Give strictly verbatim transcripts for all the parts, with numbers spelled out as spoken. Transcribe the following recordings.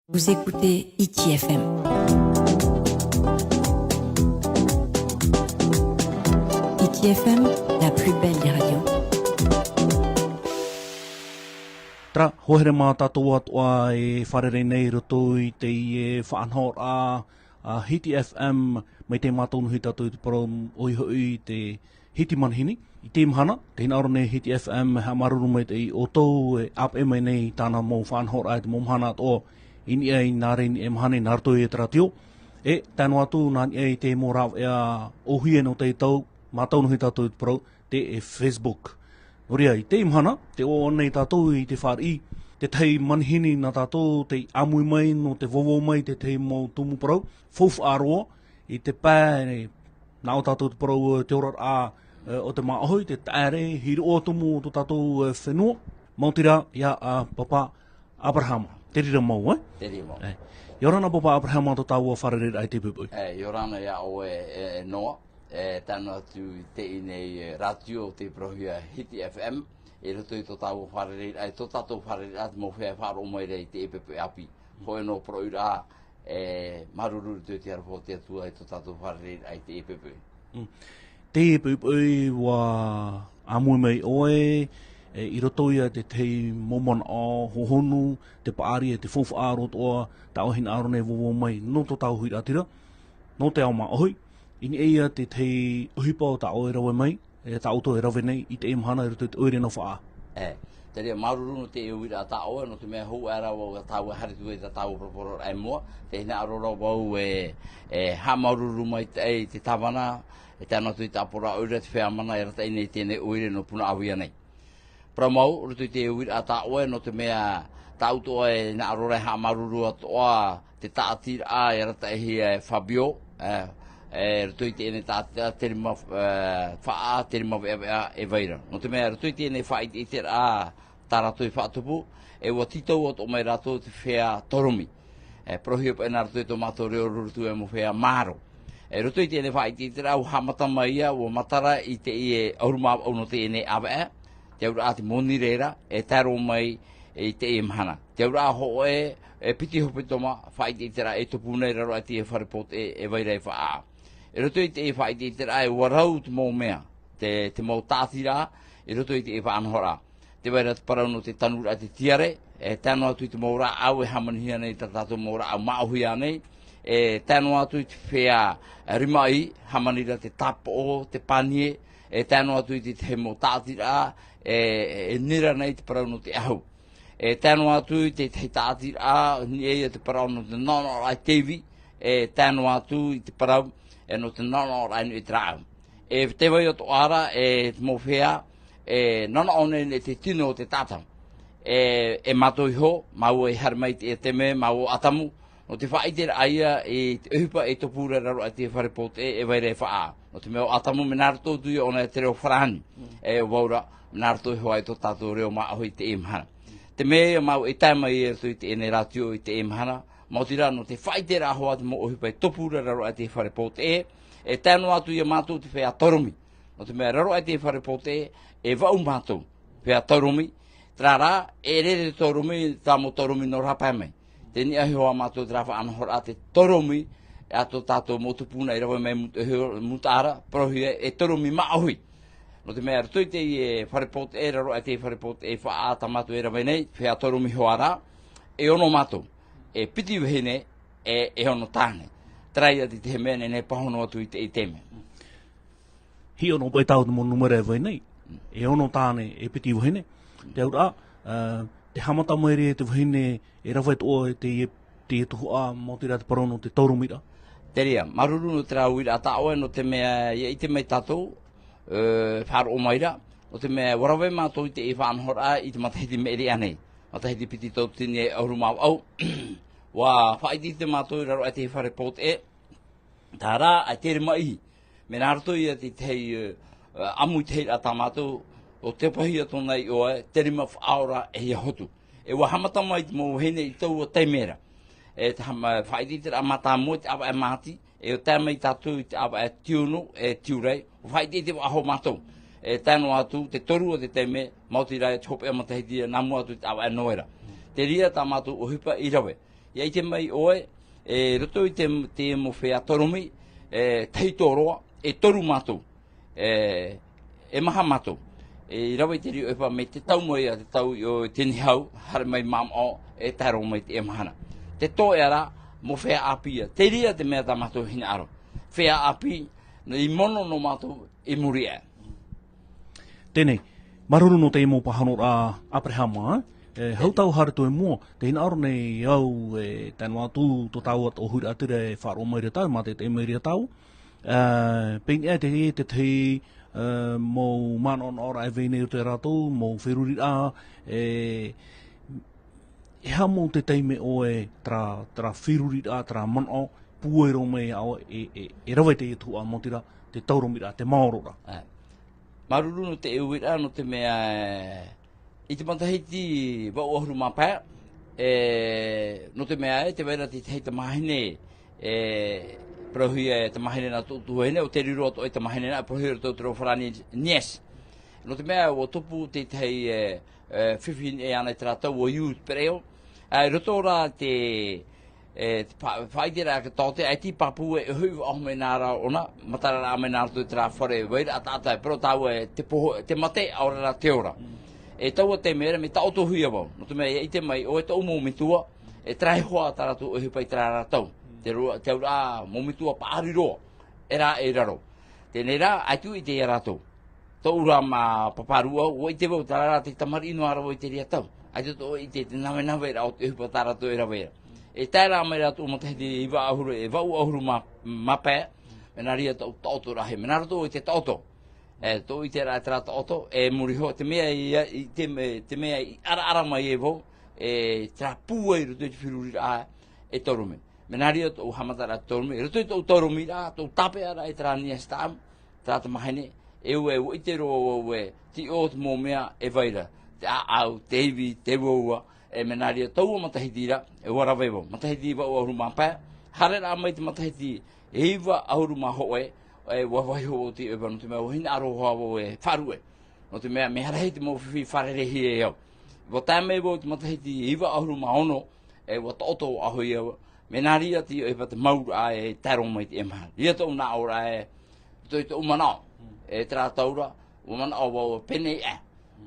Vous écoutez Hiti F M. Hiti F M, la plus belle des radios. Terā, hoa here mā tātou atoʻa e fārerei nei i roto i teie faʻanahoraʻa a Hiti F M, mai teie mātau nō hia tātou i te parau ʻoia hoʻi te Hiti manihini. I teie mahana, tē hinaʻaro nei Hiti F M e haʻamāuruuru maitaʻi iā ʻoutou e ʻāpeʻe mai nei i tāna mau faʻanahoraʻa i te mau mahana atoʻa i niʻa i nā reira i niʻa i mahana nā roto i te rātio. E tae noa atu nā niʻa i te mau rāveʻa ʻōhie nō teie tau, mātau nō hia tātou i te parau, te Facebook. Nō reira, i teie mahana, tē ʻoaʻoa nei tātou i te fāriʻi, tētahi manihini nā tātou tei ʻāmui mai nō te vauvau mai i tētahi mau tumu parau faufaʻa roa, i te pae, nā ʻō tātou te parau, e, te oraraʻa, e, o te māʻohi, te taʻere hīroʻa tumu o tō tātou, e, fenua, maoti rā, iā, a, Papa Aperahama. Te reira mau, e? Te reira mau. E. ʻIa ora na Papa Aperahama tō tāua fārereiraʻa i teie poʻipoʻi. E, ʻia ora na iā ʻoe, e, e, Noa. E, tae noa atu i teie nei, e, rātio tei parauhia Hiti F M, i roto i tō tāua fārereiraʻa, i tō tātou fārereiraʻa, te mau feiā e faʻaroʻo mai ra i teie poʻipoʻi ʻāpī. Hōʻē noa poroʻi ra, e, māuruuru i roto i te aroha o te Atua i tō tātou fārereiraʻa i teie poʻipoʻi. Mm. Teie poʻipoʻi ʻua ʻāmui mai ʻoe, e, i roto ia i te tahi mau manaʻo hohonu, te paʻari e te faufaʻa roa atoʻa, tā ʻoe e hinaʻaro nei e vauvau mai, nō tō tāua huiraʻatira, nō te ao māʻohi, i niʻa ia i te tahi ʻohipa o tā ʻoe e rave mai, e tā ʻoutou e rave nei, i teie mahana i roto i te ʻoire nō Faʻaʻā. E, te reira, māuruuru nō te uiraʻa tā ʻoe, nō te mea hou aʻe ra vau ʻia tāua e haere atu ai i tā tāua poropororaʻa i mua, tē hinaʻaro ra vau e, e haʻamāuruuru maitaʻi i te tāvana, e tae noa atu i te ʻāpoʻoraʻa ʻoire, te feiā mana e arataʻi nei i teie nei ʻoire nō Punaʻauia nei. Parau mau, roto i te uiraʻa tā ʻoe, nō te mea tāʻu atoʻa e hinaʻaro ra e haʻamāuruuru atoʻa te tāʻatiraʻa e arataʻihia e Fabio, e, e, roto i teie nei tāʻatiraʻa, te rima, e, Faʻaʻā, te rima veʻaveʻa e vai ra. Nō te mea, roto i teie nei faʻaʻiteʻiteraʻa tā rātou i faʻatupu, e ʻua tītau atoʻa mai rātou te feiā toromi. E, parauhia paʻi nā roto i tō mātou reo Rotorua e mau feiā māro. E, roto i teie nei faʻaʻiteʻiteraʻa, ʻua haʻamata mai ia, ʻua matara i teie ʻahuru mā vaʻu nō teie nei ʻāvaʻe, te auraʻa te moni reira, e tae roa mai i teie mahana. Te auraʻa hōʻē, e piti hepetoma, faʻaʻiteʻiteraʻa e tupu nei i raro aʻe i te fare pōteʻe e vai ra i Faʻaʻā. I roto i teie faʻaʻiteʻiteraʻa, e ʻua rau te mau mea, te, te mau tāʻatiraʻa, i roto i teie faʻanahoraʻa. Tē vai ra te parau nō te tanuraʻa te tiare, e tae noa atu i te mau rāʻau e hāmanihia nei tā tātou mau rāʻau māʻohi ānei, e tae noa atu i te feiā rimaʻī, hāmani ra te tāpoʻo, te panie, e tae noa atu i te tahi mau tāʻatiraʻa, e, e nira nei te parau nō te ʻahu. E tae noa atu i te tahi tāʻatiraʻa, niʻa ia te parau nō te noʻonoʻoraʻa i te ivi, e tae noa atu i te parau, e nō te noʻonoʻoraʻa i niʻa i te rāʻau. E tē vai atoʻa ra, e te mau feiā, e noʻonoʻo nei, nei te tino o te taʻata. E, e mātou iho, māua i haere mai i te taime, māua ʻo Atamu, nō te faʻaʻiteraʻa ia i te ʻohipa e tupu ra i raro aʻe i te fare pōteʻe e vai ra i Faʻaʻā. Nō te mea ʻo Atamu, mea nā roto atu ia ʻōna i te reo farāni. Mm. E ʻo vau ra, mea nā roto iho ā i tō tātou reo māʻohi i teie mahana. Te mea ia māua i tae mai i roto i teie nei rātio i teie mahana, maoti rā nō te faʻaʻiteraʻa hoʻi i te mau ʻohipa e tupu ra i raro aʻe i te fare pōteʻe, e tae noa atu ia mātou te feiā toromi. Nō te mea i raro aʻe i te fare pōteʻe, e vaʻu mātou, feiā toromi, terā rā, e ʻere te toromi, tā mau toromi nō rāpae mai. Tē niʻa iho ā mātou terā faʻanahoraʻa te toromi, a tō tātou mau tupuna i rave mai mū-, iho, mūtaʻa ra, parauhia e toromi māʻohi. Nō te mea i roto i teie fare pōteʻe, i raro aʻe i te fare pōteʻe i Faʻaʻā tā mātou e rave nei, feiā toromi iho ā rā, e ono mātou, e piti vahine, e, e ono tāne. Terā ia te, te mea nei, nei pāhono atu i te, i te mea. Hiʻo noa paʻi tāua te mau nūmera e vai nei. E ono tāne, e piti vahine. Te auraʻa, ā, tē haʻamata mai ra te vahine e rave atoʻa i te, te tuhaʻa, maoti rā te parau nō te tauromi ra. Te reira, māuruuru nō terā uiraʻa tā ʻoe, nō te mea ʻia ʻite mai tātou, ā, faʻaroʻo mai ra, nō te mea ʻua rave mātou i te faʻanahoraʻa i te matahiti meʻa ānei. Matahiti piti tauatini e ʻahuru mā vaʻu. ʻUa faʻaʻiteʻite mātou i raro aʻe i te fare pōteʻe, terā, ʻaita e tere maʻi. Mea nā roto ia i te tahi, ā, ʻamu i te hei rā tā mātou, ʻo te pahi atu nei ʻoe, te rima faʻaora e hia hotu. E ʻua haʻamata mai te mau vahine i taua taime ra. E te hama-, faʻaʻiteʻiteraʻa mātāmua i te ʻāvaʻe māti, e ʻua tae mai tātou i te ʻāvaʻe tiunu, e tiurai, ʻua faʻaʻiteʻite faʻahou mātou. E tae noa atu, te toru o te taime, maoti rā i te hopeʻa matahiti ia nā mua atu i te ʻāvaʻe noera. Te reira tā mātou ʻohipa i rave. ʻIa ʻite mai ʻoe, e roto i te, te mau feiā toromi, e tahito roa, e toru mātou, e, e maha mātou. E, i rave i te reo e pā mai te tau mai a te tau i ʻō i te nihau, haere mai māmao, e tae roa mai i teie mahana. Te tō ʻē ra, mau feiā ʻāpī ia, te reira te mea tā mātou hinaʻaro. Feiā ʻāpī, i mono nō mātou, i muri aʻe. Tēnei, māuruuru nō teie mau pāhonoraʻa Aperahama, e, hau tāua haere atu i mua, tē hinaʻaro nei au, e, tae noa atu tō tāua tō huiraʻatira e faʻaroʻo mai ra tāua, mātaʻitaʻi mai ra tāua. E, pēnei aʻe te, te tahi, e, mau manaʻonaʻoraʻa e vai nei roto ia rātou, mau feruriraʻa, e, e aha mau te taime ʻoe terā, terā feruriraʻa, terā manaʻo, pūai roa mai iā ʻoe, e, e, e rave i teie tuhaʻa, maoti rā, te tauromiraʻa, te maororaʻa. Ā. Māuruuru nō te uiraʻa, nō te mea, e, i te matahiti vaʻu ʻahuru mā pae, e, nō te mea, e, tē vai ra te tahi tamahine, e, parauhia e tamahine nā tōʻu tuahine, ʻo te riro atoʻa e tamahine nā, parauhia roto i te reo farāni niece. Nō te mea, ʻua tupu te tahi, e, e, fifi i niʻa iāna i terā tau, ʻua iū te pereʻoʻo. Ā, i roto rā te, e, te fa-, faʻaʻiteraʻa a te taote, ʻaita i pāpū e ʻohipa ʻahuru mā iva nā rā ʻōna, matararaʻa mai nā roto i terā fare, vai ra taʻata, e parau tāua e te pohe, te mate, ʻaore rā te ora. E taua taime ra, mea taʻotohia vau. Nō te mea, ʻia ʻite mai, ʻoe tōʻu mau metua, e terā iho ā tā rātou ʻohipa i terā rā tau. Te roa, te auraʻa, mau metua paʻari roa, e rā, e raro. Teie rā, ʻaita i ʻite ia rātou. Tōʻu rā mā paparua, ʻua ʻite vau, terā rā te tamariʻi noa ra vau i terā tau. ʻAita tōʻu ʻite te navenaveraʻa o te ʻohipa tā rātou e rave ra. E tae rā mai rā tōʻu matahiti iva ʻahuru, e vaʻu ʻahuru mā, mā pae, mea nā reira tōʻu taʻoto rahi, mea nā roto i te taʻoto. E, tōʻu ʻiteraʻa terā taʻoto, e muri iho, te mea i, i te me-, te mea i ʻaraʻara mai e vau, e terā pūai i roto i te feruriraʻa, e toromi. Mea nā reira tōʻu haʻamataraʻa toromi, i roto i tōʻu toromiraʻa, tōʻu tāpeʻaraʻa i terā niece tāʻamu, terā tamahine, e ʻua, e ʻua ʻite roa vau e, te ʻō te mau mea e vai ra, te ʻāʻau, te ivi, te uaua, e mea nā reira taua matahiti ra, e ʻua rave vau. Matahiti vaʻu ʻahuru mā pae, haereraʻa mai te matahiti iva ʻahuru mā hōʻē, e ʻua vaiiho vau i te ʻohipa nō te mea ʻua hinaʻaro hoʻi vau e faʻaruʻe. Nō te mea, mea rahi te mau fifi fārereihia e au. ʻUa tae mai vau i te matahiti iva ʻahuru mā ono, e ʻua taʻoto ʻāfaʻi au, mea nā reira te ʻohipa te mauraʻa e tae roa mai i teie mahana. Reira tōʻu nā ʻō ra e, tō, tōʻu manaʻo, e terā tau ra, ʻua manaʻo vau pēnei aʻe.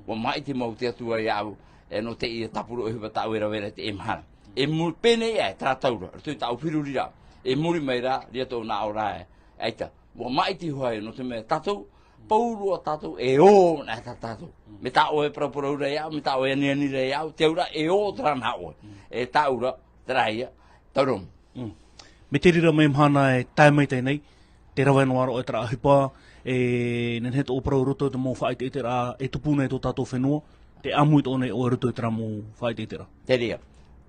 ʻUa māʻiti mau te Atua iāʻu, e nō teie tāpura ʻohipa tāʻu e rave ra i teie mahana. E mu-, pēnei aʻe terā tau ra, roto i tāʻu feruriraʻa. E muri mai rā, reira tōʻu nā ʻō ra e, ʻaita. ʻUa māʻiti hoʻi, nō te mea tātou, pauroa tātou, e ō nā tā tātou. Mea tā ʻoe e parauparau ra iāʻu, mea tā ʻoe e aniani ra iāʻu, te auraʻa e ō terā nā ʻoe. E tāʻu ra, terā ïa, toromi. Mm. Mai te reira mai mahana e tae mai teie nei, tē rave noa ra ʻoe i terā ʻohipa, e nehenehe tō ʻoe parau i roto i te mau faʻaʻiteʻiteraʻa e tupu nei i tō tātou fenua, tē ʻāmui atoʻa nei ʻoe i roto i terā mau faʻaʻiteʻiteraʻa. Te reira.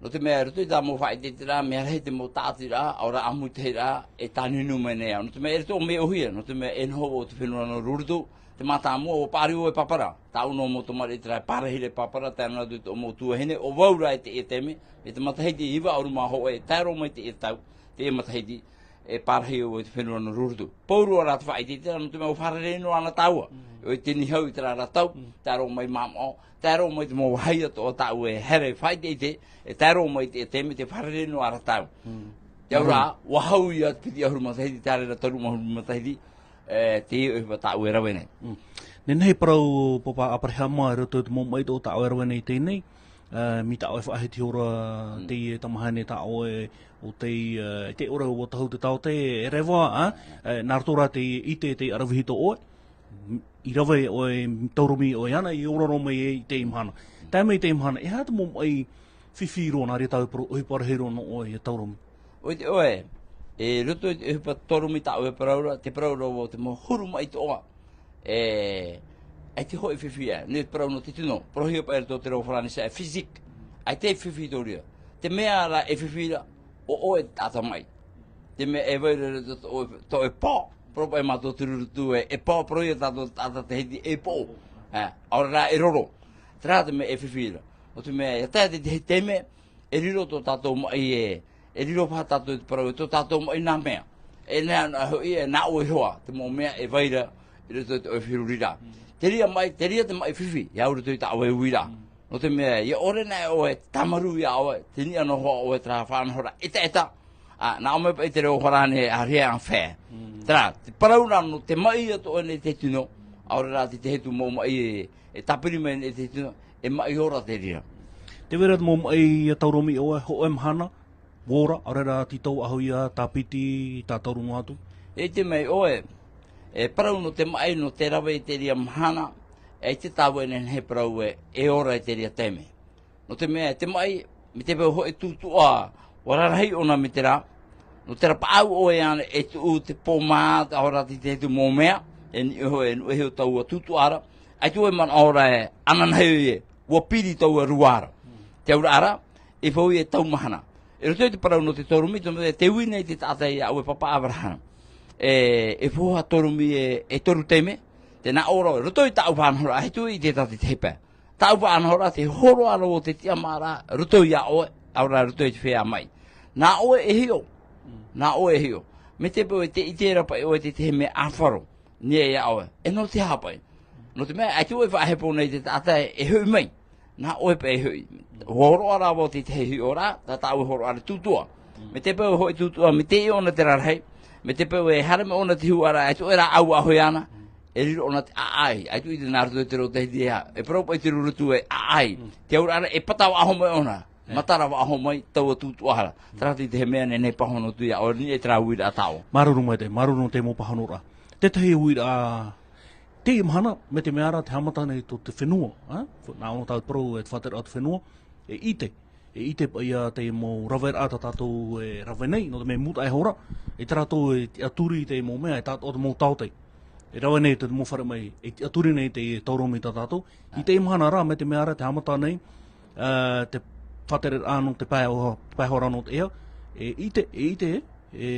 Nō te mea, i roto i tā mau faʻaʻiteʻiteraʻa, mea rahi te mau tāʻatiraʻa, ʻaore rā ʻāmuitahiraʻa, e tānunu mai nei au. Nō te mea, e rātou mea ʻōhie, nō te mea, e noho vau i te fenua nō Rurutu, te mātāmua, ʻua paʻari vau e pāpara. Tāʻu noa mau tamariʻi terā e pārahi ra e pāpara, tae noa atu i tōʻu mau tuahine, ʻo vau rā i teie taime, i te matahiti iva ʻahuru mā hōʻē, tae roa mai i teie tau, teie matahiti, e pārahi vau i te fenua nō Rurutu. Pauroa rā te faʻaʻiteʻiteraʻa, nō te mea ʻua fārerei noa ana tāua. Mm. ʻOia i te nihau i terā rā tau, mm, tae roa mai māmao, tae roa mai te mau vāhi atoʻa tāʻu e haere faʻaʻiteʻite, e tae roa mai i teie taime tē fārerei noa ra tāua. Mm. Te auraʻa, ʻua hau ïa te piti ʻahuru matahiti, tae ra toru ʻahuru matahiti, e, teie ʻohipa tāʻu e rave nei. Mm. Nehenehe e parau Pāpā Aperahama i roto i te mau maʻi atoʻa tāʻu e rave nei i teie nei, e, mai tā ʻoe e faʻahiti ihora, mm, teie tamahine tā ʻoe, ʻo tei, e, te ora ʻua tahu te taote, e reva, a? E, nā roto rā tei ʻite, tei ʻaravihi tō ʻoe, i rave ʻoe, tauromi ʻoe iāna, i ora roa mai i teie mahana. Tae mai i teie mahana, e aha te mau maʻi fifi roa, nā reira tāʻu e parau, ʻohipa rahi roa nō ʻoe ʻia tauromi? ʻOia ʻoe, i roto i te ʻohipa tauromi tāʻu e parau ra, tē parau ra vau te mau huru maʻi atoʻa. E, ʻaita hoʻi e fifi aʻe, nō te parau nō te tino, parauhia paʻi i roto i te reo Faranisa e physique. ʻAita e fifi i tō reira. Te mea rā e fifi ra, ʻo ʻoe te taʻata maʻi. Te mea e vai ra i roto i tō, tō ʻoe paʻo, parau paʻi mātou te Rurutu e, e paʻo, parauhia tātou taʻata Tahiti e poʻo. E, ʻaore rā e roro. Terā te mea e fifi ra. Nō te mea, ʻia tae te, te, te mea, e riro tō tātou maʻi e, e riro paha tātou te parau, e tō tātou maʻi nā mea. E nā, nā hoʻi, e nā ʻoe iho ā, te mau mea e vai ra, i roto i tō ʻoe feruriraʻa. Mm. Te reira maʻi, te reira te maʻi fifi, i roto i tā ʻoe uiraʻa. Mm. Nō te mea, ʻia ʻore nei ʻoe e tāmarū ia ʻoe, te niʻa noa hoʻi ʻoe terā faʻanahoraʻa ʻetaʻeta. Ā, nā ʻō mai paʻi te reo farāni, rien à faire. Mm. Terā, te parau nā nō te maʻi atoʻa nei te tino, ʻaore rā te, te hitu mau maʻi e, e tāpiri mai nei te tino, e maʻi ora te reira. Tē vai ra te mau maʻi ʻia taurumi ʻoe, hōʻē mahana, ʻua ora, ʻaore rā tītau ʻahu ia, tāpiti, tātauro noa atu. E ʻite mai ʻoe, e parau nō te maʻi, nō te rave i te reira mahana, e ʻite tāua e nehenehe e parau ē, e ora i te reira taime. Nō te mea, te maʻi, mai te peu hoʻi tūtuʻa, ʻua rarahi ʻōna mai terā, nō te rapaʻau ʻoe ānei e tuʻu te pō mā, ʻaore rā te, te hitu mau mea, e niʻa iho, e niʻa iho taua tūtuʻa ra, ʻaita ʻoe manaʻo ra ē, ananahi ē, ʻua piri taua rua ra. Te auraʻa ra, e fau e tau mahana. I roto i te parau nō te torumi, tō te, tē ui nei te taʻata ia ʻoe Papa Abraham. E, e faufaʻa torumi e, e toru taime, tē nā ʻō ra, i roto i tāʻu faʻanahoraʻa, ʻaita ʻoe i ʻite i te tahi pae. Tāʻu faʻanahoraʻa, te hōroʻa ra o te tiʻamāraʻa, roto ia ʻoe, ʻaore rā roto i te feiā maʻi. Nā ʻoe e hiʻo, nā ʻoe e hiʻo. Mai te peu ē tē ʻite ra paʻi ʻoe te tahi mea ʻāfaro. Nei ia ʻoe, e nō te aha paʻi? Nō te mea, ʻaita ʻoe e faʻahepo nei te taʻata e hoʻi mai. Nā ʻoe paʻi e hoʻi. ʻUa hōroʻa ra vau te tahi hiʻoraʻa, tā tāʻu e hōroʻa ra tūtuʻa. Mai te peu hoʻi tūtuʻa, mai te ʻiʻo ʻōna te rarahi, mai te peu e haere mai ʻōna te huaraʻa, ʻaita ʻoe e rāʻau ʻaʻahu iāna, e riro ʻōna te ʻāʻai, ʻaita ʻoe i ʻite nā roto i te reo tahiti ē, e parau paʻi te ruru atu e ʻāʻai. Mm. Te auraʻa ra e pata faʻahou mai ʻōna. E. Matara faʻahou mai, taua tūtuʻa ra. Terā te, te mea nehenehe e pāhono atu ia ʻoe, i niʻa i terā uiraʻa tāʻoe. Māuruuru maitaʻi, māuruuru nō te mau pāhonoraʻa. Te tahi uiraʻa, teie mahana, mai te mea ra tē haʻamata nei tō te fenua, ā? Nā ʻō tātou e parau e te faʻatereraʻa o te fenua, e ʻite. E ʻite paʻi ia te mau raveraʻa tā tātou e rave nei, nō te mea e mūtaʻa iho ra, e tā rātou e tiʻaturi i te mau mea, e tātou te mau taote. E rave nei te mau fare maʻi, e tiʻaturi nei te taurumi tā tātou. I teie mahana ra, mai te mea ra tē haʻamata nei, ā, te faʻatereraʻa nō te pae o-, pae iho ra nō te ea, e ʻite, e ʻite, e,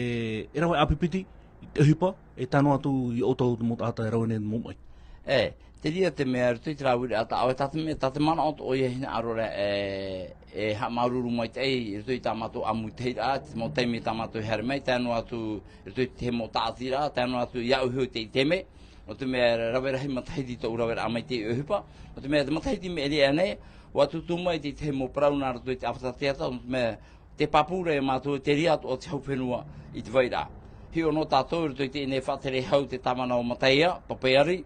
e rave ʻāpipiti, i te ʻohipa, e tae noa atu ia ʻoutou te mau taʻata e rave nei mau maʻi. E, te reira te mea, i roto i terā uiraʻa tāʻoe, tā te mea, tā te manaʻo atoʻa ia hinaʻaro ra, e, e haʻamāuruuru maitaʻi, i roto i tā mātou ʻāmuitahiraʻa, te mau taime tā mātou e haere mai, tae noa atu, i roto i te mau tāʻatiraʻa, tae noa atu iāʻu iho i teie taime, nō te mea rave rahi matahiti tōʻu raveraʻa mai i teie ʻohipa, nō te mea te matahiti i maʻiri aʻe nei, ʻua tūtū mai te tahi mau parau nā roto i te ʻāfata teata, nō te mea, tē pāpū ra ia mātou, te reira atoʻa te hau fenua i te vairaʻa. Hiʻo noa tātou, i roto i teie nei faʻatere hau te tāvana o Mataia, Papeari,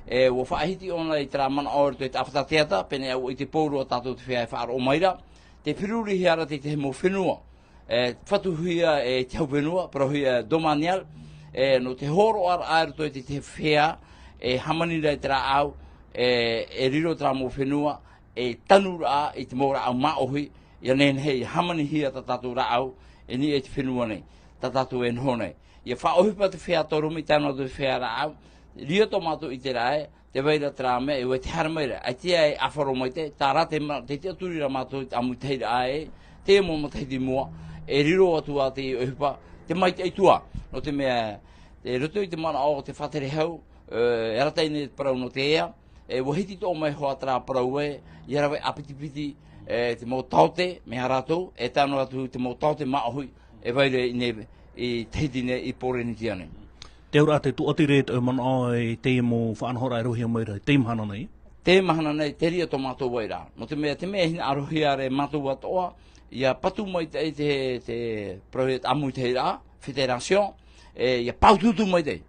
e, ʻua faʻahiti ʻōna i terā manaʻo i roto i te ʻāfata teata, pēnei aʻe i te pō roa tātou te feiā e faʻaroʻo mai ra, tē ferurihia ra te tahi mau fenua, e, fatuhia e te hau fenua, parauhia domanial, e, nō te hōroʻaraʻa i roto i te, te feiā, e hāmani ra i te rāʻau, e, e riro terā mau fenua, e tanuraʻa i te mau rāʻau māʻohi, ʻia nehenehe ʻia hāmanihia tā tātou rāʻau, i niʻa i te fenua nei, tā tātou e noho nei. ʻIa faʻaʻohipa te feiā torumi, tae noa atu te feiā rāʻau, reira tō mātou ʻiteraʻa ē, tē vai ra terā mea, e ʻua tē haere mai ra, ʻaita e ʻāfaro maitaʻi, terā te ma-, te tiʻaturi ra mātou i te ʻāmuitahiraʻa ē, teie mau matahiti i mua, e riro atu ā teie ʻohipa, te maitaʻi atu ā, nō te mea, i roto i te manaʻo o te faʻatere hau, e, e arataʻi nei te parau nō te ea, e, ʻua hiti atoʻa mai hoʻi terā parau ē, ʻia rave ʻāpitipiti, e, te mau taote, mea rātou, e tae noa atu te mau taote māʻohi, e vai ra i nei, i Tahiti nei, i Pōrīnetia nei. Te auraʻa, tē tūʻati ra te manaʻo i teie mau faʻanahoraʻa e rauhia mai ra, i teie mahana nei? Teie mahana nei, te reira tō mātou vairaʻa. Nō te mea, te mea e hinaʻarohia ra e mātou atoʻa, ʻia patu maitaʻi te, te parauhia ʻāmuitahiraʻa, fédération, e, ʻia pautūtū maitaʻi.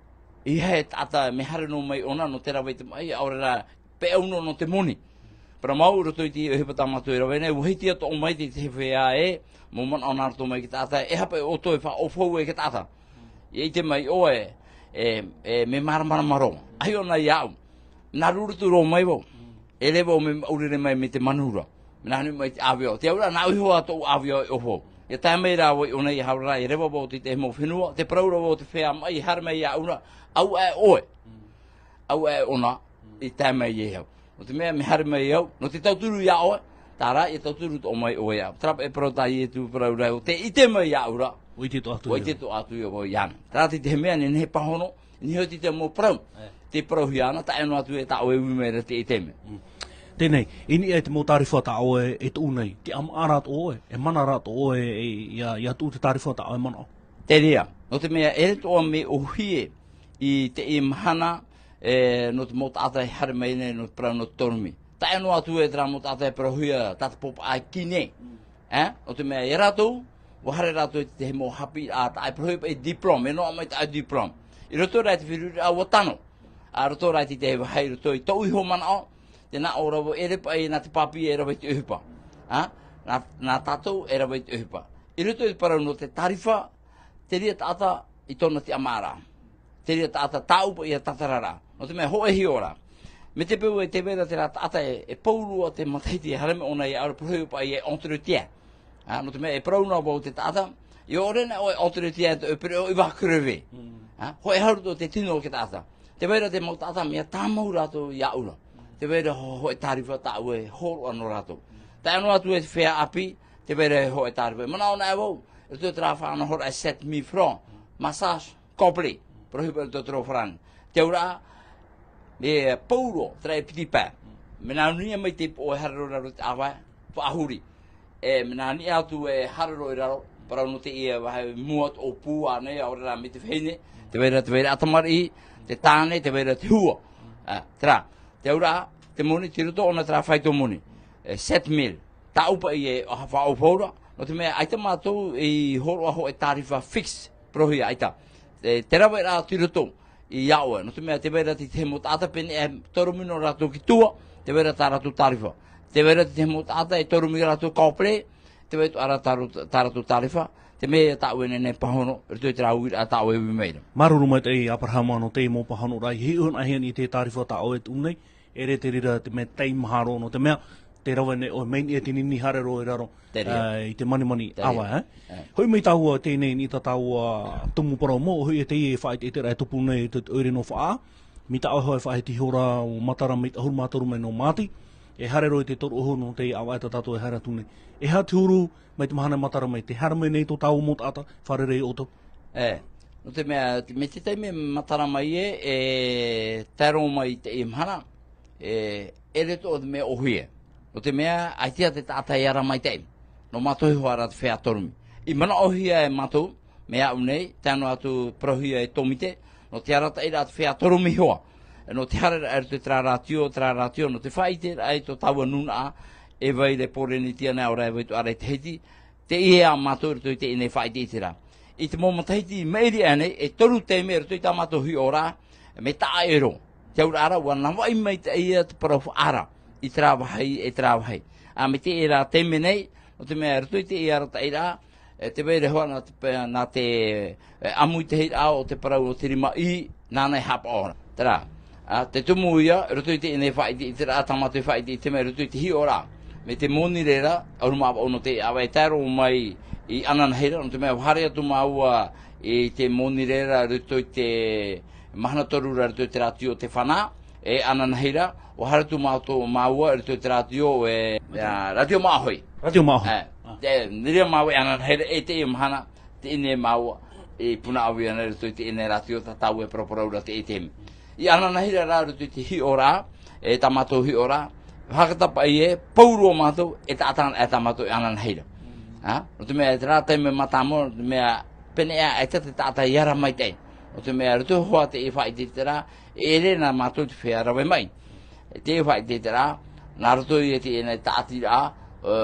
ʻEiaha e taʻata mea haere noa mai ʻōna nō te rave i te maʻi, ʻaore rā, peʻau noa nō te moni. Parau mau, i roto i te ʻohipa tā mātou e rave nei, ʻua hiti atoʻa mai te, te feiā ē, mau manaʻo nā roto mai i te taʻata, e aha paʻi ʻoutou e faʻaʻaufau ai i te taʻata. ʻIa ʻite mai ʻoe, e, e, mea māramarama roa. ʻAita ʻōna iāʻu. Nā Ruru atu roa mai vau. E reva vau mea maʻurere mai mai te manu ra. Mea nā hanu mai te ʻāveo. Te auraʻa, nāʻu iho ā tōʻu ʻāveo e ʻōfau. ʻIa tae mai rā vau i ʻōna i haere ra, ʻia reva vau i te, te mau fenua, tē parau ra vau te feiā maʻi e haere mai iāʻu ra, ʻaita ʻoe. ʻAita ʻōna, i tae mai iāʻu. Nō te mea, mea haere mai au, nō te tauturu iā ʻoe, terā, ʻia tauturu atoʻa mai ʻoe iāʻu. Terā paʻi e parau tā Ietu, parau ra, ʻo tē ʻite mai iāʻu ra. ʻUa ʻite atoʻa atu ʻua ʻite atoʻa atu ia vau iāna. Terā te, te mea nehenehe e pāhono, i niʻa i te mau parau. E. Tē parauhia ana, tae noa atu e tā ʻoe e ui mai ra i teie taime. Mm. Teie nei, i niʻa i te mau tārifa tā ʻoe e tuʻu nei, tē ʻāmaʻa ra atoʻa ʻoe, e mana ra atoʻa ʻoe, e, ʻia, ʻia tuʻu te tārifa tā ʻoe e manaʻo? Te reira, nō te mea, ʻere atoʻa mea ʻōhie i teie mahana, e, nō te mau taʻata e haere mai nei, nō te parau nō te torumi. Taʻe noa atu e terā mau taʻata e parauhia tātapōpaʻa e kine. E? ʻO te mea ia rātou, ʻua haere rātou i te tahi mau haʻapiʻiraʻa, taʻe parauhia paʻi diplôme, e noaʻa mai taʻe diplôme. I roto rā i te feruriraʻa ʻua tano. ʻA roto rā i te tahi vāhi, i roto i tōʻu iho manaʻo, tē nā ʻō ra vau ʻere paʻi nā te pāpī e rave i te ʻohipa. E? Nā, nā tātou e rave i te ʻohipa. I roto i te parau nō te tārifa, te reira taʻata i tōna tiʻamāraʻa. Te reira taʻata tāʻu paʻi ia tātararaʻa. Nō te mea hōʻē hiʻoraʻa. Mai te peu e tē vai ra terā taʻata e, e pauroa te matahiti e haere mai ʻōna ia ʻaore parauhia paʻi e entretien. E? Nō te mea e parau noa vau te taʻata, ʻia ʻore na ʻoe entretien te ʻoe pereʻoʻo i va crever. E? Hōʻē haru tō te tino o te taʻata. Tē vai ra te mau taʻata mea tāmau rātou iāʻu ra. Tē vai ra ho-, hōʻē tārifa tāʻu e hōroʻa nō rātou. Tae noa atu e te feiā ʻāpī, tē vai ra e hōʻē tārifa. Manaʻo na e vau, e tō terā faʻanahoraʻa e sept mille francs, massage complet. Parauhia paʻi i roto i te reo farāni. Te auraʻa, e pauroa, terā e piti pae. Mea nā niʻa mai te ipo e haere roa i raro te ʻāvae, faʻahuri. E, mea nā niʻa atu e haere roa i raro, parau nō teie vāhi mua atu ʻōpū ānei, ʻaore rā mai te vahine, tē vai ra, tē vai ra tamariʻi, te tāne, tē vai ra te hua. E, terā, te auraʻa, te moni, tei roto ʻōna terā faito moni. E, sept mille. Tāʻu paʻi e, ʻa, faʻaʻofaʻofa ra, nō te mea ʻaita mātou i hōroʻa hōʻē tārifa fixe, parauhia ʻaita. E, te raveraʻa tei roto iā ʻoe. Nō te mea tē vai ra te tahi mau taʻata pēneiaʻe e toromi noa rātou ki tua, tē vai ra tā rātou tārifa. Tē vai ra te tahi mau taʻata e toromi rātou complet, tē vai atoʻa ra tā rātou, tā rātou tārifa, te mea ia tāʻu e nehenehe e pāhono, i roto i terā uiraʻa tāʻu e ui mai ra. Māuruuru maitaʻi Aperahama nō te mau pāhonoraʻa, i hiʻo anaʻe i te tārifa tā ʻoe e tuʻu nei, ʻeʻere te reira te mea tei mahara nō te mea, tē rave nei ʻoe mai niʻa i te nini haere roa i raro, Te reira. ā, i te manimani Te reira. ʻāvae, e? E. Hoʻi mai tāua teie nei i tā tāua tumu parau mau, hoʻi e teie faʻaʻiteʻiteraʻa e tupu nei i te, te ʻoire nō Faʻaʻā. Mai tā ʻoe hoʻi e faʻahiti ihora ʻo Matara mai te ʻahuru mā toru mai nō Māti. E haere roa i te toru ʻahuru nō teie ʻāvae tā tātou e haere atu nei. E aha te huru mai te mahana Matara mai, tē haere mai nei tō tāua mau taʻata, fārerei ʻoutou? E, nō te mea, te, mai te taime Matara mai ē, e tae roa mai i teie mahana, e, ʻeʻere atoʻa te mea ʻōhie. Nō te mea, ʻaita te taʻata e ara maitaʻi. Nō mātou iho ā rā te feiā toromi. I manaʻohia e mātou, mai iāʻu nei, tae noa atu parauhia e Tōmite, nō te arataʻiraʻa te feiā toromi iho ā. Nō te haereraʻa i roto i terā rātio, terā rātio, nō te faʻaʻiteraʻa i tō tāua nūnaʻa, e vai ra i Pōrīnetia nei, ʻaore rā e vai atoʻa ra i Tahiti, teie ā mātou i roto i teie nei faʻaʻiteʻiteraʻa. I te mau matahiti i maʻiri aʻe nei, e toru taime i roto i tā mātou hiʻoraʻa, mea taʻa ʻē roa. Te auraʻa ra, ʻua navaʻi maitaʻi ia te parau faʻaara, i terā vāhi, e terā vāhi. ʻA, mai teie rā taime nei, nō te mea i roto i teie arataʻiraʻa, e tē vai ra hoʻi nā te, nā te, e, ʻāmuitahiraʻa o te parau o te rima ʻī, nāna e haʻapaʻo ra. Terā, ʻa, te tumu ia, i roto i teie nei faʻaʻiteʻiteraʻa, tā mātou faʻaʻiteʻite mai i roto i te hiʻoraʻa. Mai te moni reira, ʻahuru mā vaʻu nō teie ʻāvae e tae roa mai i Ananahi ra, nō te mea ʻua haere atu māua i te moni reira i roto i te mahana toru ra i roto i te rātio Te Whana, e Ananahi ra, ʻua haere atu mātou, māua i roto i te rātio e, ā, Rātio Māʻohi. Rātio Māʻohi. E, ā. Te, nā reira māua e Ananahi ra, e teie mahana, teie nei māua, e Punaʻauia nei i roto i teie nei rātio tā tāua e paraparau ra teie taime. I Ananahi ra rā i roto i te hiʻoraʻa, e tā mātou hiʻoraʻa, fakatapaʻi ē, pauroa mātou, e taʻata, e tā mātou i Ananahi ra. Ā, nō te mea, terā taime mātāmua, nō te mea, pēneiaʻe ʻaita te taʻata i ara maitaʻi. Nō te mea, i roto hoʻi teie faʻaʻiteʻiteraʻa, e ʻere na mātou te feiā rave mai. Teie faʻaʻiteʻiteraʻa, nā roto ia i teie nei tāʻatiraʻa, ā,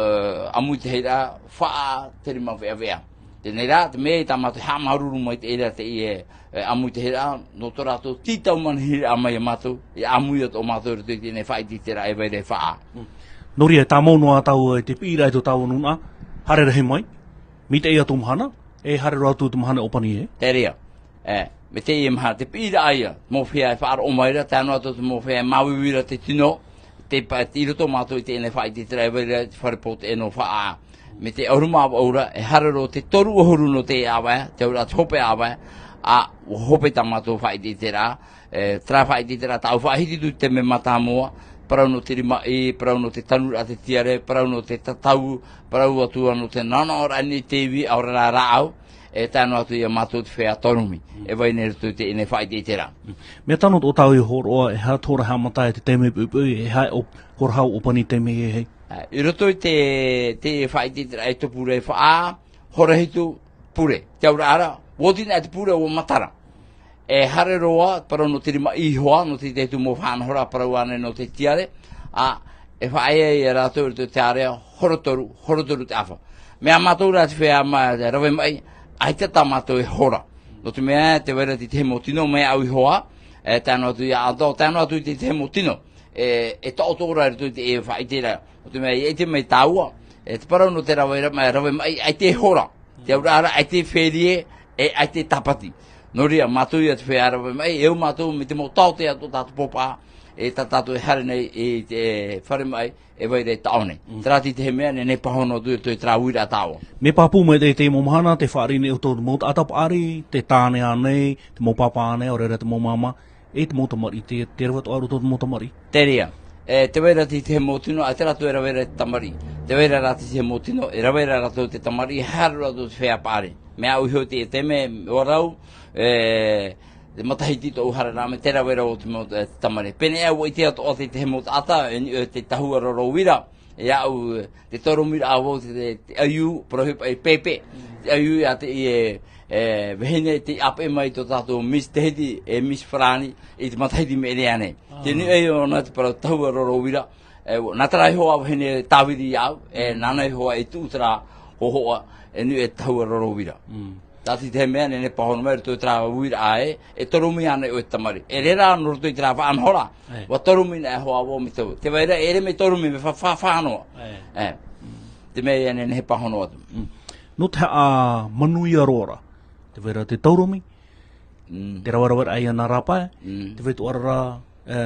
ʻāmuitahiraʻa, Faʻaʻā te rima veʻaveʻa. Teie nei rā, te mea tā mātou e haʻamāuruuru mai teie ra teie, e, ʻāmuitahiraʻa, nō tō rātou tītau manihiraʻa mai ia mātou, ʻia ʻāmui atoʻa mātou i roto i teie nei faʻaʻiteʻiteraʻa e vai ra i Faʻaʻā. Mm. Nō reira, e tāmau noa tāua i te piʻiraʻa i tō tāua nūnaʻa, haere rahi mai, mai teie atu mahana, e haere roa atu te mahana ʻōpani ē. Te reira. E, mai teie mahana, te piʻiraʻa ia, mau feiā e faʻaroʻo mai ra, tae noa atu te mau feiā e māuiui ra te tino, te pa-, i roto mātou i teie nei faʻaʻiteʻiteraʻa e vai ra i te fare pōteʻe nō Faʻaʻā. Mai te ʻahuru mā vaʻu ra, e haere roa te toru ʻahuru nō teie ʻāvae, te auraʻa te hopeʻa ʻāvae, ā, ʻua hope tā mātou faʻaʻiteʻiteraʻa, e, terā faʻaʻiteʻiteraʻa tāʻu faʻahiti atu i te mea mātāmua, parau nō te rima ʻī, parau nō te tanuraʻa te tiare, parau nō te tatau, parau atu ā nō te nanaʻoraʻa i te ivi, ʻaore rā rāʻau, e tae noa atu ia mātou te feiā toromi, e vai nei i roto i teie nei faʻaʻiteʻiteraʻa. Mea tano tō tāua hōroʻa, e aha te hora haʻamata i te taime poʻipoʻi, e aha e ʻō-, hora hau ʻōpani taime ē hei. Ā, i roto i te, te faʻaʻiteʻiteraʻa e tupu ra i Faʻaʻā, hora hitu pure. Te auraʻa ra, ʻua oti na te pure ʻua matara. E haere roa, parau nō te rima ʻī iho ā, nō te tahi atu mau faʻanahoraʻa parau ānei nō te tiare, ā, E faʻaea ia rātou i roto i te ārea, horotoru, horotoru te ʻāfa. Mea mātou rā te feiā ma-, rave maʻi, ʻaita tā mātou e hora. Nō te mea, tē vai ra te tahi mau tino, mea au iho ā, e, tae noa atu ia ʻAtao, tae noa atu i te tahi mau tino, e, e taʻoto ra i roto i te faʻaʻite ra. Nō te mea, i ʻite mai tāua, e, te parau nō te rave ra-, ma-, rave maʻi, ʻaita e hora. Te auraʻa ra, ʻaita e ferie, e, ʻaita e tāpati. Nō reira, mātou ia te feiā rave maʻi, e au mātou mai te mau taote atu o tātou pōpaʻa, e tā tātou e haere nei i te fare maʻi, e vai ra e taʻo nei. Mm. Terā te tahi mea, nehenehe e pāhono atu i roto i terā uiraʻa tāʻoe. Mea pāpū mai te, te mau mahana, tē fāriʻi nei ʻoutou te mau taʻata paʻari, tē tāne ānei, te mau pāpā ānei, ʻaore ra te mau māmā, e te mau tamariʻi, tē, tē rave atoʻa ra ʻoutou te mau tamariʻi? Te reira. E, tē vai ra te tahi mau tino, ʻaita rātou e rave ra te tamariʻi. Tē vai ra rā te tahi mau tino, e rave ra rātou te tamariʻi, e haere ra rātou te feiā paʻari. Mea au iho i te taime, ʻua rau, e, te matahiti tōʻu haere ra mai, tē rave ra vau te mau, e, te tamariʻi. Pēneiaʻe ʻua ʻite atoʻa te, te mau taʻata, e, e, te tahua roro uira, e au, e, te toromi ra vau te, te, te ʻaiū, parauhia paʻi e Pepe. Mm. Te ʻaiū ia te, e, e, vahine tei ʻāpeʻe mai tō tātou Miss Tahiti, e Miss Farāni, i te matahiti i maʻiri aʻe nei. Ah. Te niʻa i ʻōna te parau tahua roro uira, e, nā terā iho ā vahine e tāviri ia au, e, mm, nāna iho ā i tuʻu terā hōhoʻa, e niʻa i te tahua roro uira. Mm. Terā te tahi mea, nehenehe e pāhono mai i roto i terā uiraʻa ē, e toromi ānei ʻoe i te tamariʻi. E reira, nō roto i terā faʻanahoraʻa, e, ʻua toromi anaʻe hoʻi vau mai tāua. Tē vai ra, e ʻere mea toromi, mea fa-, fa-, faʻanaho. E. E. Te mea ia nehenehe e pāhono atu. Mm. Nō te haʻamanuia roa ra. Tē vai ra te toromi, mm, te raveraveraʻa ia nā rāpae, mm, tē vai atoʻa ra, e,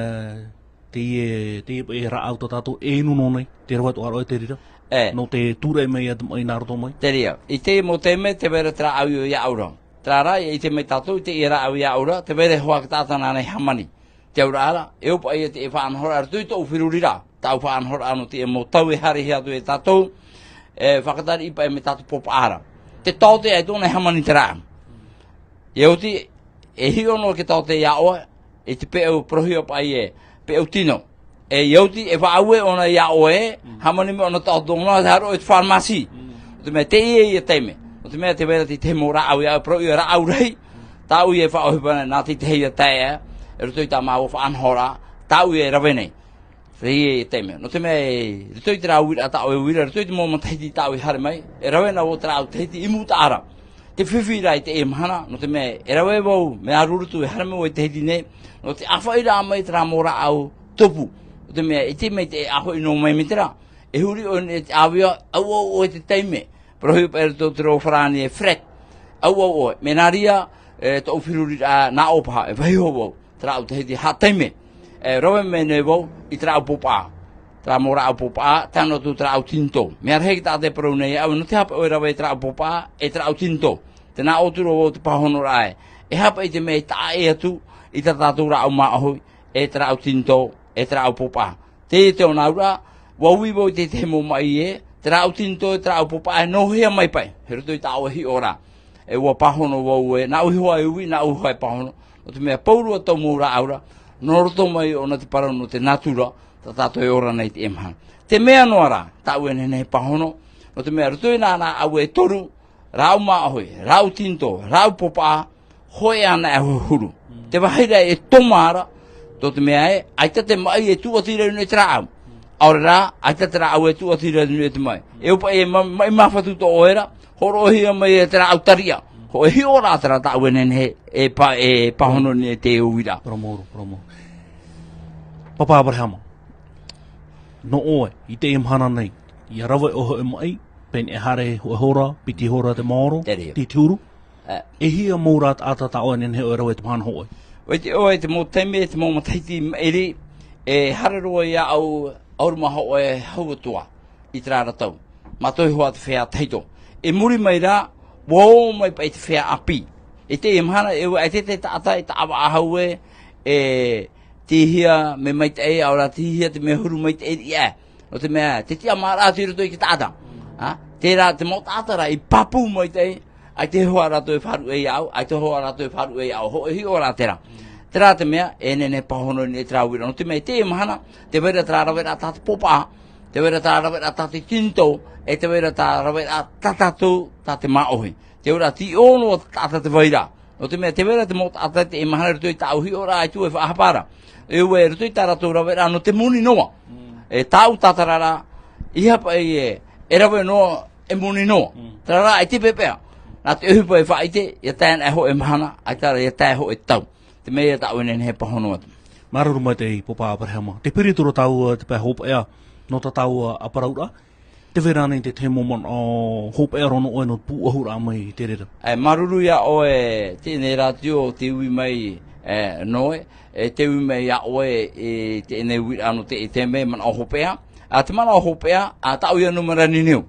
teie, teie paʻi rāʻau tā tātou e inu noa nei, tē rave atoʻa ra ʻoe i te reira. E. Nō te tūraʻi mai ia te maʻi nā roto mai. Te reira. I teie mau taime, tē vai ra te rāʻau ia ʻaura. Terā rā, i ʻite mai tātou, i teie rāʻau ia ʻaura, tē vai ra e hoa taʻata nāna i hāmani. Te auraʻa ra, e au paʻi ia te faʻanahoraʻa i roto i tōʻu feruriraʻa, tāʻu faʻanahoraʻa nō te mau tau e haerehia atu e tātou, e faʻatariʻi paʻi mai tātou pōpaʻa ra. Te taote ʻaita ʻōna e hāmani te rāʻau. ʻIa oti, e hiʻo noa te taote ia ʻoe, i te peʻau, parauhia paʻi e, peʻau tino. E ʻia oti, e faʻaue ʻōna ia ʻoe, mm, hāmani mai ʻōna taote ʻōna, tē haere ʻoe i te pharmacie. Mm. Nō te mea, teie ia taime. Nō te mea, tē vai ra te tahi mau rāʻau ia ʻoe, parau ia rāʻau rahi, tāʻu ia e faʻaʻohipa nei, nā te tahi ia taeaʻe, i roto i tā māua faʻanahoraʻa, tāʻu ia e rave nei. Teie ia taime. Nō te mea, i roto i terā uiraʻa tāʻoe e uira, i roto i te mau matahiti tāʻoe i haere mai, e rave na vau terā ʻāʻau Tahiti i mūtaʻa ra. Te fifi ra i teie mahana, nō te mea, e rave vau, mea rurutu, e haere mai vau i Tahiti nei, nō te ʻāfaʻiraʻa mai terā mau rāʻau tupu. Nō te mea, i te mea, tē ʻāfaʻi noa mai mai terā, e huri ʻoe i te ʻāvea, auau ʻoe i te taime. Parauhia paʻi i roto i te reo farāni e fret. Auau ʻoe, mea nā reira, e, tōʻu feruriraʻa nā ʻō paha, e vaiiho vau, terā ʻāʻau Tahiti haʻataime. E rave mai nei vau i terā ʻāʻau pōpaʻa, terā mau rāʻau pōpaʻa, tae noa atu terā ʻāʻau tinitō. Mea rahi te taʻata e parau nei, ʻaore nō te aha paʻi ʻoe e rave i terā ʻāʻau pōpaʻa, e terā ʻāʻau tinitō. Tē nā ʻō atu ra vau te pāhonoraʻa ē, e aha paʻi te mea i taʻa ʻē atu i tā tātou rāʻau māʻohi, e terā ʻāʻau tinitō, e terā ʻāʻau pōpaʻa. Teie te ʻōna auraʻa, ʻua ui vau i te tahi mau maʻi ē, terā ʻāʻau tinitō, terā ʻāʻau pōpaʻa e nōhea mai paʻi, i roto i tāʻoe hiʻoraʻa. E ʻua pāhono vau ē, nāʻu iho ā e ui, nāʻu iho ā e pāhono. Nō te mea pauroa tō mau rāʻau ra, nō roto mai ʻōna te parau nō te natura, tā tātou e ora nei i teie mahana. Te mea noa rā, tāʻu e nehenehe e pāhono, nō te mea roto i nā, nā ʻāʻau e toru, rāʻau māʻohi, rāʻau tinitō, rāʻau pōpaʻa, hōʻē anaʻe e huru. Mm. Te vāhi ra e toma ra, tō te mea ē, ʻaita te maʻi e tūʻati ra i niʻa i te rāʻau. ʻAore rā, ʻaita te rāʻau e tūʻati ra i niʻa i te maʻi. E au paʻi e ma-, maʻi māfatu tō ʻoe ra, hōroʻahia mai e te rāʻau tariʻa. Hōʻē hiʻoraʻa terā tāʻu e nehenehe e pā-, e pāhono nei i teie uiraʻa. Parau maoro, parau maoro. Pāpā Aperahama, nō ʻoe, i teie mahana nei, ʻia rave ʻoe hōʻē maʻi, pēneiaʻe haere hōʻē hora, piti hora te maoro, te reira, piti huru. E. E hia mau rā taʻata tā ʻoe e nehenehe ʻoe e rave i te mahana hōʻē? ʻUa ʻite ʻoe, te mau taime, te mau matahiti i maʻiri, e haere roa ia au, ʻahuru mā hōʻē hau atoʻa i terā ra tau. Mātou iho ā te feiā tahito. I muri mai rā, ʻua ō mai paʻi te feiā ʻāpī. I teie mahana, e ʻua ʻite te taʻata, e taʻa vaʻa hau ē, e tīhia mea maitaʻi, ʻaore rā tīhia te mea huru maitaʻi riʻi aʻe. Nō te mea, te tiʻamāraʻa atu i roto i te taʻata. Ha? Terā, te mau taʻata rā, i pāpū maitaʻi, ʻaita hoʻi rātou e faʻaruʻe ia au, ʻaita hoʻi rātou e faʻaruʻe ia au, hōʻē hiʻoraʻa terā. Terā te mea, e nehenehe e pāhono nei terā uiraʻa. Nō te mea, i teie mahana, tē vai ra terā raveraʻa tā te pōpaʻa, tē vai ra terā raveraʻa tā te tinitō, e tē vai ra terā raveraʻa tā tātou, tā te māʻohi. Te auraʻa, tē ʻō noa te taʻata tē vai ra. Nō te mea, tē vai ra te mau taʻata i teie mahana i roto i tāʻu hiʻoraʻa atu e faʻahapa ra. E ʻua i roto i tā rātou raveraʻa nō te moni noa. Mm. E tāʻu tātararaʻa, ʻeiaha paʻi e, e rave noa, e moni noa. Mm. Terā rā, ʻaita e pepeʻa. Nā te ʻohipa e faʻaʻite, ʻia tae ana e hōʻē mahana, ʻaita rā, ʻia tae e hōʻē tau. Te mea ia tāʻu e nehenehe e pāhono atu. Māuruuru maitaʻi, Pāpā Aperahama. Tē piri atu ra tāua, te pae hopeʻa, nō tā tāua ʻāparauraʻa. Tē vai ra ānei te tahi mau manaʻo hopeʻa roa nō ʻoe nō te pūʻohuraʻa mai i te reira? E, māuruuru iā ʻoe, teie nei rātio, tē ui mai, e, nō ʻoe, e, tē ui mai iā ʻoe, e, teie nei uiraʻa nō te, te mea manaʻo hopeʻa. A, te manaʻo hopeʻa, a, tāʻu ia nūmera niniu.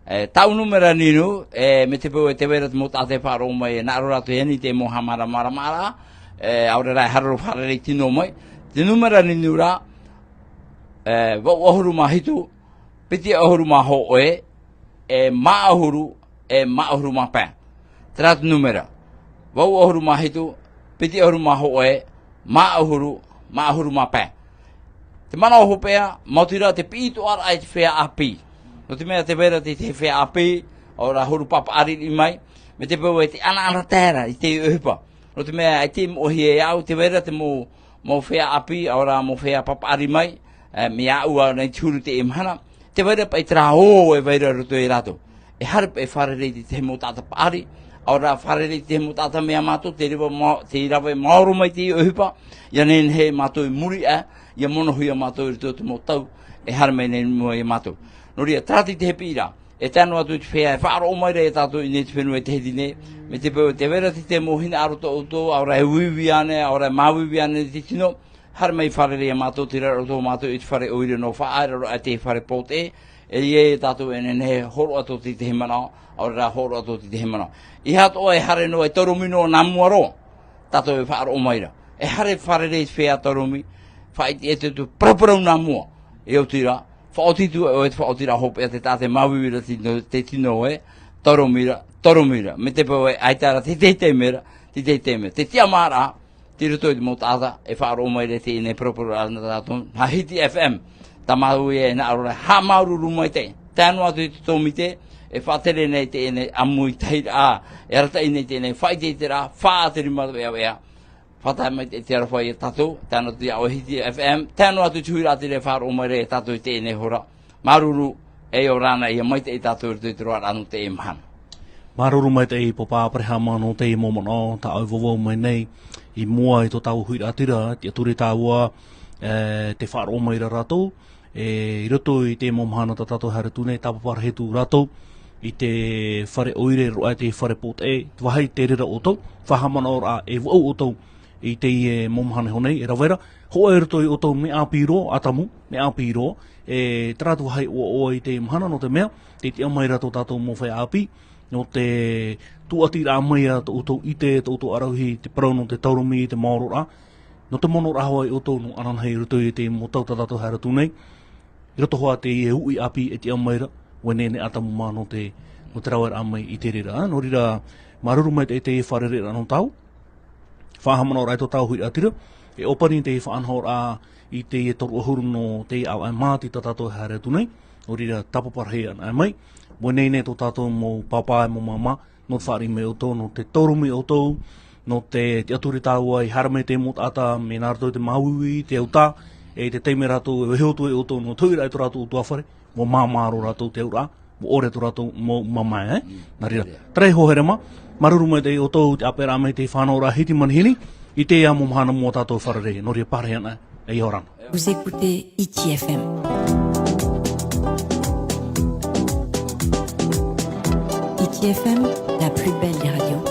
E, tāʻu nūmera niniu, e, mai te peu e tē vai ra te mau taʻata e faʻaroʻo mai, e, hinaʻaro rātou e ani i te mau haʻamāramaramaraʻa, e, ʻaore rā e haere roa fārerei tino mai. Te nūmera niniu ra, e, vaʻu ʻahuru mā hitu, piti ʻahuru mā hōʻē, e maʻahuru, e maʻahuru mā pae. Terā te nūmera. Vaʻu ʻahuru mā hitu, piti ʻahuru mā hōʻē, maʻahuru, maʻahuru mā pae. Te manaʻo hopeʻa, maoti rā te piʻi atoʻa ra i te feiā ʻāpī. Nō te mea tē vai ra te, te feiā ʻāpī, ʻaore rā huru pāpaʻari mai, mai te peu e tē ʻanaʻanatae ra i te ʻohipa. Nō te mea, ʻaita e moʻohia iāʻu, tē vai ra te mau, mau feiā ʻāpī, ʻaore rā mau feiā pāpaʻari mai, e, mai iāʻu ānei te huru i teie mahana. Tē vai ra paʻi terā ō e vai ra i roto ia rātou. E haere paʻi e fārerei i te tahi mau taʻata paʻari, ʻaore rā fārerei i te tahi mau taʻata mai iā mātou, tē rave mā-, tē rave maoro mai i te ʻohipa, ʻia nehenehe mātou i muri aʻe, ʻia monohia mātou i roto i te mau tau, e haere mai nei i mua iā mātou. Nō reira, terā te tahi piʻiraʻa. E tae noa atu i te feiā e faʻaroʻo mai ra iā tātou i ʻō nei i te fenua i Tahiti nei, mai te peu tē vai ra te, te mau hinaʻaro tō ʻoutou, ʻaore rā e uiui ānei, ʻaore rā e māuiui ānei te tino, haere mai fārerei iā mātou, tei reira roa atoʻa mātou i te fare ʻoire nō Faʻaʻā, i raro aʻe i te fare pōteʻe, e ʻia tātou e nehenehe e hōroʻa tō te tahi manaʻo, ʻaore rā hōroʻa tō te tahi manaʻo. ʻEiaha atoʻa e haere noa, e taurumi noa nā mua roa, tātou e faʻaroʻo mai ra. E haere fārerei i te feiā taurumi, faʻaʻiteʻite atu paraparau nā mua, e oti ra, faʻaoti atu ʻoe i te faʻaotiraʻa hopeʻa, te taʻata e māuiui ra te tino, te tino ē, taurumi ra, taurumi ra. Mai te peu ē, ʻaita rā, te teitei mea ra, te teitei mea ra. Te tiʻamāraʻa, tei roto i te mau taʻata, e faʻaroʻo mai ra i teie nei paraparau nā tātou, nā Hiti F M. Tā mātou ia e hinaʻaro ra, haʻamāuruuru maitaʻi. Tae noa atu i te tōmite, e faʻatere nei i teie nei ʻāmuitahiraʻa, e arataʻi nei i teie nei faʻaʻiteʻiteraʻa, faʻatere mai te veʻaveʻa. Faʻatae maitaʻi te aroha iā tātou, tae noa atu iā ʻoe Hiti F M, tae noa atu i te huiraʻatira e faʻaroʻo mai ra iā tātou i teie nei hora. Māuruuru, e ʻia ora na, ʻia maitaʻi tātou i roto i te roaraʻa nō teie mahana. Māuruuru maitaʻi Pāpā Aperahama nō teie mau manaʻo tā ʻoe e vauvau mai nei i mua i tō tāua huiraʻatira, tiʻaturi tāua, e, tē faʻaroʻo mai ra rātou, e, i roto i te mau mahana tā tātou e haere atu nei, tāpapa rahi atu rātou i te fare ʻoire, i raro aʻe i te fare pōteʻe, te vāhi tei reira ʻoutou, faʻahaʻamanaʻoraʻa e vaʻu ʻoutou i teie mau mahana iho nei, e rave ra, hōʻē i roto ia ʻoutou mea ʻāpī roa, ʻātamu, mea ʻāpī roa, e, terā te vāhi ʻoaʻoa i teie mahana, nō te mea, tē tiʻa mai ra tō tātou mau feiā ʻāpī, nō te tūʻatiraʻa mai ia tō ʻoutou ʻite, tō ʻoutou ʻaravihi, te parau nō te taurumi, te maororaʻa, nō te monoraʻa hoʻi ʻoutou nō ananahi i roto i te mau tau tā tātou e haere atu nei, i roto hoʻi i teie uʻi ʻāpī e tiʻa mai ra, ʻua nehenehe e ʻātamu mā nō te, nō te raveraʻa mai i te reira. Nō reira, māuruuru maitaʻi i te fārereiraʻa nō tāua, faʻahaʻamanaʻoraʻa i tō tāua huiraʻatira, e ʻōpani te faʻanahoraʻa i teie toru ʻahuru nō te ʻāvaʻe māti tā tātou e haere atu nei, nō reira tāpapa rahi anaʻe mai, ʻua nehenehe tō tātou mau pāpā e mau māmā, nō te fāriʻi mai ʻoutou, nō te taurumi ʻoutou, nō te tiʻaturi tāua i haere mai te mau taʻata, mai nā rātou i te māuiui, te autā, e i te taime rātou e vaiiho atu ai ʻoutou, nō te huiraʻa i tō rātou ʻutuāfare, ʻua māmā roa rātou te auraʻa, ʻua ʻore tō rātou mau mamae, e? Mm. Nā reira. Terā iho here mā, māuruuru maitaʻi ʻoutou i te ʻāpeʻaraʻa mai i te faʻanahoraʻa Hiti Manihini, i teie mau mahana mua tātou e fārerei, nō reira pārahi anaʻe, e ʻia ora na. Vous écoutez Hiti F M. Hiti F M, la plus belle des radios.